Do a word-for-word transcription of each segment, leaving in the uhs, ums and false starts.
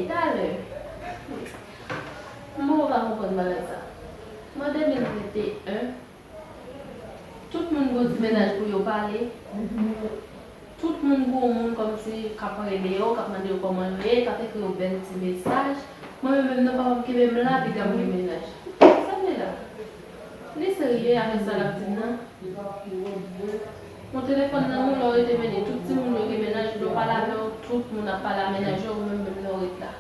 Talè. Mwen pa konprann bagay sa. Mwen de mil venteyen, tout moun gon ti mennaj pou yo pale. Tout moun gon moun kòmsi k ap rele yo, k ap mande yo kòman yo ye, k ap ekri yo bèl ti mesaj. Mwen menm, menm nan papa m kenbe m la, piga m gen mennaj. Sa m ye la? Li serye avèk sa l ap di m nan? Bon, telefòn nan, ou lè w rete mennen tout timoun yo gen mennaj, lè w pale avè yo, tout moun ap pale a mennaj yo, ou menm, menm lè w ret la.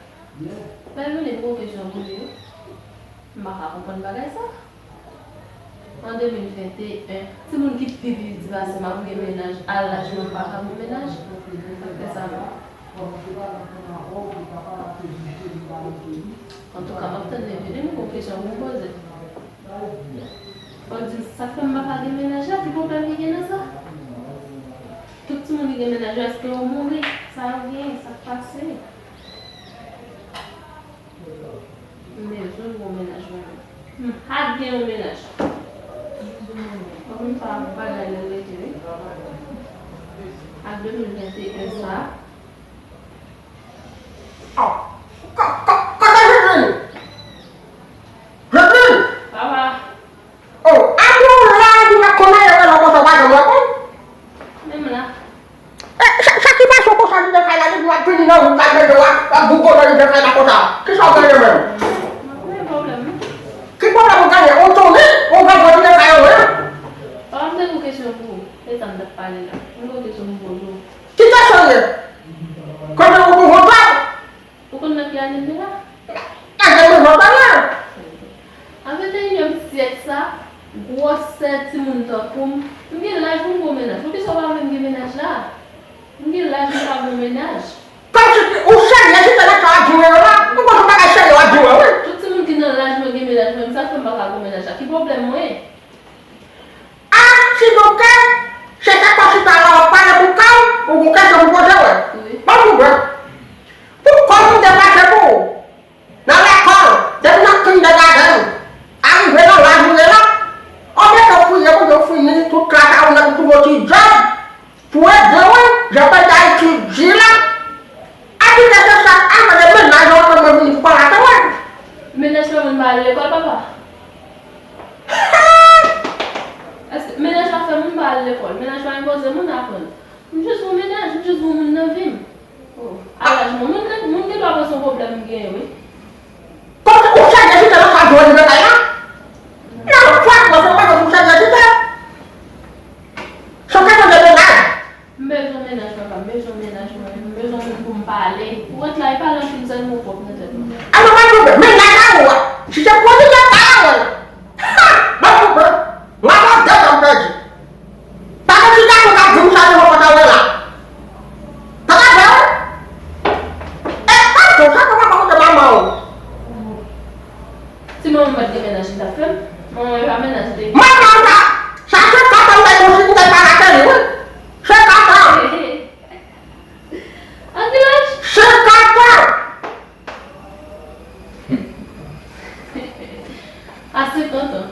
Bèl, mennen m gon kesyon pou li wi. M pa ka konprann bagay sa. An de mil venteyen, timoun ki pi piti pase m ap gen mennaj, a laj mwen m pa ka gen mennaj. Sa k fè sa menm? Antouka, m ap tann li vini, m gon kesyon pou m poze. Fò w di m sa k fè m pa ka gen mennaj la, ki pwoblèm ki gen nan sa? Tout timoun ki gen mennaj yo, èske yo mouri? Sa yo genyen, sa k pase? M bezwen yon mennaj mwen menm. M pa t gen yon mennaj. Mwen konn pa bagay nan rete wi. Ak de mil venteyen sa. Ò, kò, kò, kote Jacqueline? Jacqueline! Papa. Oh, a nou la, nou pa konn anyen wè lè konsa w pa janm reponn. Menm la. E, sa, sa ki pase w konsa li nan kay la, li di w ap vini nan wout la, l mete w ap, ap gougonnen li nan kay la konsa. Kisa w genyen menm? Mwen pa gen pwoblèm non. Ki pwoblèm ou genyen? Ou tounen, ou gen dwa vin nan kay ou menm. Papa, m te gen yon kesyon pou ou. Se sa m t ap pale la. M gen yon kesyon pou m poze w. Ki kesyon l ye? Kote ou pou vote? Ou konn nan ki ane m ye la? Nan ki ane m ye la? An venteyinyèm syèk sa, gwosè timoun tankou m, m gen laj pou m gon mennaj. Poukisa w pa vle m gen mennaj la? M gen laj m pa gon mennaj. Kòmsi ou serye, si se nan sa w ap di mwen yo la, m konn bagay serye w ap di mwen wi. Tout timoun ki nan laj mwen gen mennaj mwen, sa k fè m pa ka gon mennaj la? Ki pwoblèm mwen? A, si nou kè, se sa konsi ta la w ap pale pou kò w, ou gon kesyon pou poze w. Wi. Ban m ouvè. Pou kò m te pase pou ou. Nan lekòl, depi nan kindergarten, arive nan laj ou ye la, ou mete w priye pou yo fini tout klas a ou nèt, ou twouve yon ti djòb. Pou ede w, jan peyi Dayiti di la, epi ke se sa, a mande mennaj ou antre mwen vini pou pale avè w. Mennaj fè moun pa al lekòl, papa? Èske mennaj pa fè moun pa al lekòl? Mennaj pa enpoze moun aprann. M jis yon mennaj, m jis yon moun nan vi m. Oh, a laj mwen, moun gen, moun gen dwa panse yon pwoblèm m genyen, wi. Kòm ou chèche chita nan sa jwenn nan kay la? Nan, fwa, mwen, se pa nan ou chèche chita. Se yon kesyon de mennaj. M bezwen mennaj, papa, m bezwen mennaj mwen, m bezwen moun pou m pale. Ou ret la, e pale anpil sèlman ou pwòp nan tèt ou. Alò, pa twonpe, mennaj a ou a. Si se pwodui a, pa la wè l. Ha! Pa twonpe. Mwen pa de tan pèdi. Pa gen ti gason k ap di m sa, se mwen konn sa wè la. Papa vre wi. E, pa konsa, papa pa kote manman ou. Si manman m pa t gen mennaj, li t ap fè m? Manman m pa mennaj, li te. Manman sa, sa se papa m bay konsi pou kay pa lakay li, wi. Senkant an! An ki laj? Senkant an! A senkant an.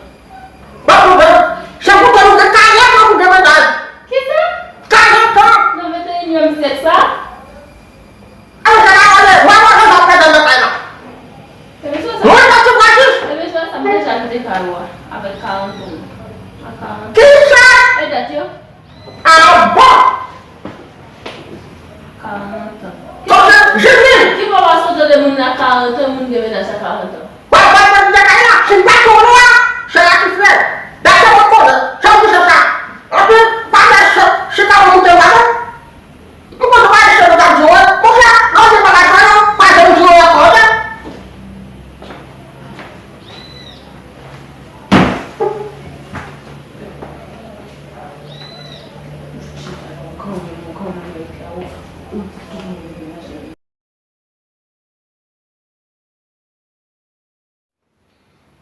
Ban m pwouve w. Se pou te nou gen karant an pou gen mennaj. Kisa? Karant an! Nan venteyinyèm syèk sa? Alò, se pa wale, wale, wale, wale, wale, wale, wale. Ebyen, se sa. Mwen, pa sou pratik. Ebyen, se sa, m deja kite kay ou a, avèk karant an. A karant an. Kisa? E dat yo? Ah bon? Karant an. Kote Jimmy? Ki bò w ap sot tande moun nan karant an, moun gen mennaj a karant an? Wè, wè, wè, m te kay la, si m pa konnen w a, se la ki fè. Dapre mwen konnen, se ou ki se sa. Anpi, pa fè se, si ka mwen moute w la, non? M konn pa ese nou t ap di w, monchè, lè w di bagay sa yo, pa janm di yo ankò, oke?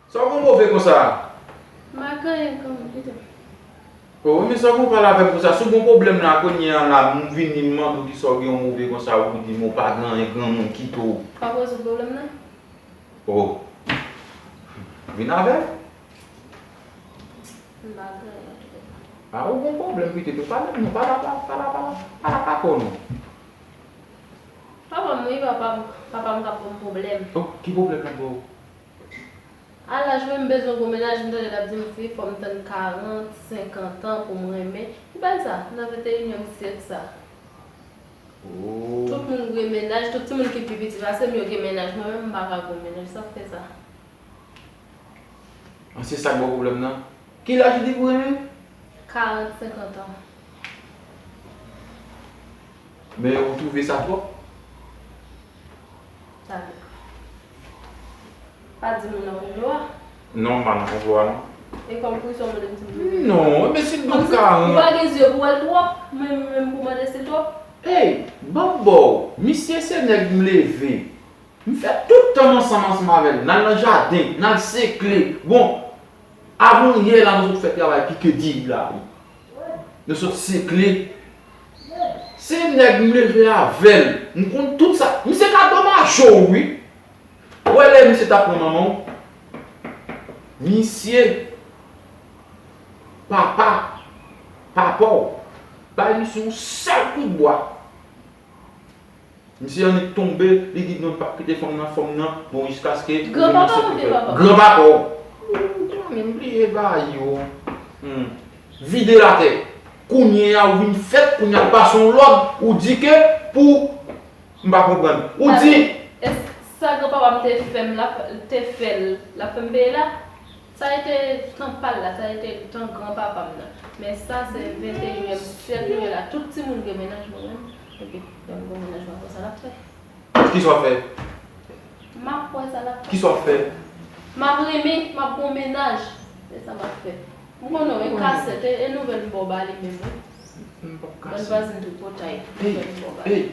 Sa w gon move konsa? M pa gen anyen, kite m. O, men sa w gon pale avè m konsa? Si w gon pwoblèm la kounye a la, m vini, m mande w kisa w gen w move konsa, ou di m ou pa gen anyen, granmoun kite w. Pa poze pwoblèm nan. O. Vin avè m. M pa gen anyen, kite m. A, ou gon pwoblèm, kite m. Pale m non, pale, pale, pale, pale, pale, pale, pale, pale, pale. Papa m, wi, papa m. Papa m k ap ban m pwoblèm. Oh, ki pwoblèm l ap ba w? A laj mwen, m bezwen gwo mennaj, m tande l ap di m, fi, fò m tann karant, senkant an pou m renmen. Ki bagay sa? Nan venteyinyèm syèk sa. Oh. Tout moun gen mennaj, tout timoun ki pi piti pase m, yo gen mennaj. Mwen menm, m pa ka gwo mennaj. Sa k fè sa? Ah, se sa k ba w pwoblèm nan? Ki laj ou di pou renmen? Karant, senkant an. Men ou twouve sa twòp? Sa vle. Pa di moun nan konplo a. Non, m pa nan konplo a, non. E kòm pou sa w mande m si m twouve? Non, men si m twouve karant. Ou pa gen zye pou wè l twòp, men menm pou mande si l twòp. Ey, ban m ba w. Misye se nèg m leve. M fè tout tan m ansanm, ansanm avè l. N al nan jaden, n al sekle. Bon, avan yè la, nou sot fè travay pike diri la, wi. Nou sot sekle. Se nèg m leve avè l. M konn tout sa. Misye ka domaje w, wi. Ou wè lè misye t ap pran manman w? Misye, papa, papa w, bay misye yon sèl kout bwa. Misye annik tonbe, li di non, l p ap kite fanm nan, fanm nan, bon, jiskaske ou vin nan sèkèfè. Granpapa ou byen papa? Granpapa w. Ou konnen m bliye bagay yo. Hmm. Vide l atè. Kounye a ou vin fèt, kounye a l pase yon lòd, ou di ke pou, m pa konprann. Ou di. E sa granpapa m te fè m la, te fè l, l ap fè m peye la? Sa rete tan pa l la, sa rete tan granpapa m nan. Men sa se venteyinyèm syèk nou ye la. Tout timoun gen mennaj, mwen menm. Epi, lè m gon mennaj, m ap wè sa l ap fè. Kisa w ap fè? M ap wè sa l ap fè. Kisa w ap fè? M ap renmen, m ap gon mennaj. Se sa m ap fè. M konnen w, e kasèt, e, e nouvèl m ba w ba li menm, wi. M p ap kasèt. Bann vwazin tripotay, nouvèl m ba w ba li. Ey, ey,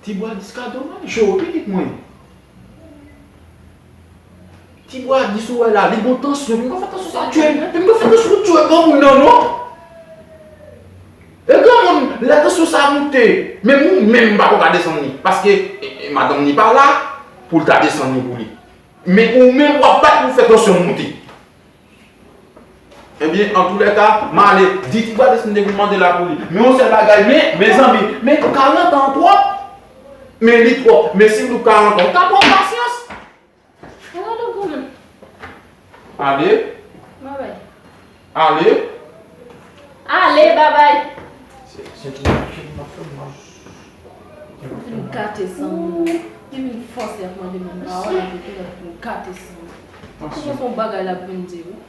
ti bwa dis ka domaje w, pitit mwen. Ti bwa dis ou wè la, li gon tansyon, m ka fè tansyon sa tchwe, m ka fè tansyon tchwe granmoun nan, non. E granmoun, lè tansyon sa moute, menm ou menm m pa ko ka desann li, paske, e, e, madanm li pa la pou l ta desann li pou li. Men ou menm w ap bat pou fè tansyon moute. Ebyen, antoulèka, m ale, di ti bwa dis m te vin mande la pou li. Men yon sèl bagay, men, mezanmi, men karant an twòp. Men li twòp. Men si m di w karant an, ou ka pran pasyans. Gade yon granmoun. Ale. Babay. Ale. Ale, babay. Se, se tou, se tou, m ap fè mal. Li vin gate san moun. Li vin fòse ap mande moun pawòl, epi tou lè pou gate san moun. Kouman se yon bagay l ap vin di, wi?